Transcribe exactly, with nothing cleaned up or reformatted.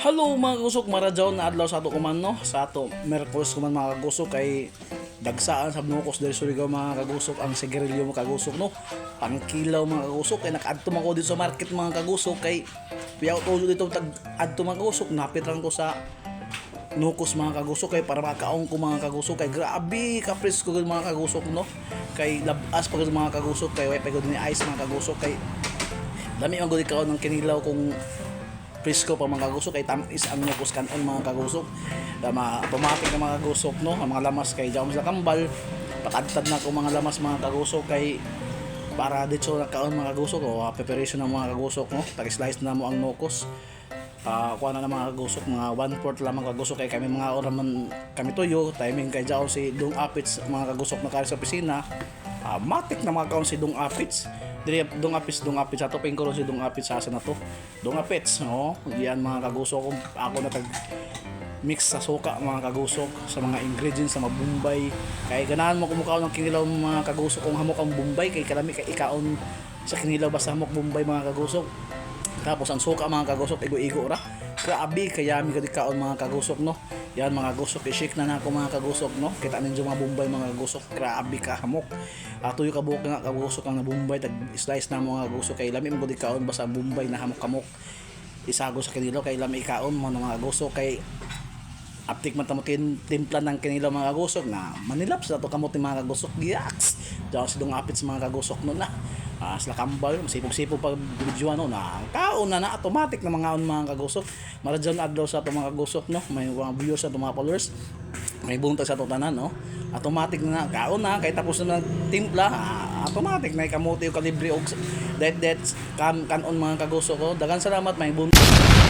Hello mga kagusok, maradjahon na adlaw sa ato kuman, no? Sa ato Merkules kuman mga kagusok, kay dagsaan sa nukos diri Surigao mga kagusok ang sigarilyo mga kagusok, no? Pangkilaw mga kagusok, kay nakaadto man ko dito sa market mga kagusok, kay piyaw ko dito tag adto mga kagusok, napit lang ko sa nukos mga kagusok, kay para makaon ko mga kagusok, kay grabe ka presko gyud mga kagusok, no? Kay labas pa gyud mga kagusok, kay way pa gyud ni ice mga kagusok, kay lami man gyud kaon ang kinilaw kung presko pa mga kagusok, kay tamis ang nukos kanon mga kagusok. Tama, automatic na mga kagusok, no? Ang mga lamas kay jaom sa kambal, patadtad na ko mga lamas mga kagusok, kay para ditso na kaon mga kagusok, o ah, preparation ng mga kagusok, no? Tag-slice na mo ang nukos. Ah, kuha na ng mga kagusok, mga one fourth lamang kagusok, kay kami mga oras man kami tuyo, timing kay jaon si Dong Apits, mga kagusok na kari sa opisina. Ah, matik na mga kaon si Dong Apits. Diri, Dong Apits, Dong Apits, ato pingkuron si Dong Apits sa asa na to. Dong Apits, no? Yan mga kagusok, ako na tag mix sa suka mga kagusok, sa mga ingredients sa mabumbay. Kay ganahan mo kumukaon ng kinilaw mga kagusok kung hamok ang bumbay, kay kalami kay ikaon sa kinilaw basta hamok bumbay mga kagusok. Tapos ang suka mga kagusok, igo-igo ra. Grabe kayami ka kaon mga kagusok, no? Yan mga kagusok, i-shake na nako mga kagusok, no? Kita ninyo mga bumbay mga kagusok, grabe ka hamok. Ato yung kabuok nga kagusok ang nabumbay, tag slice na mga kagusok, kay lami mo kaon basta bumbay na hamok-hamok. Isago sa kinilaw kay lami ikaon mo mga kagusok, kay aptik man tamo tin timpla ng kinilaw mga kagusok na manilap sa to kamot ni mga kagusok. Yaks! Diyan si Dong Apits mga kagusok no na. Ah, sila kambal, sipog-sipog pag video ano na. Kaon na na, automatic na mga on mga kagusok. Maradjahon adlaw sa ato mga kagusok, no? May mga viewers sa ato mga followers. May buntag sa ato tanan, no? Automatic na, kaon na, kay tapos na timpla, ah, automatic na ikamote o kalibre og det det kan kanon mga kagusok ko. Daghang salamat, may buntag.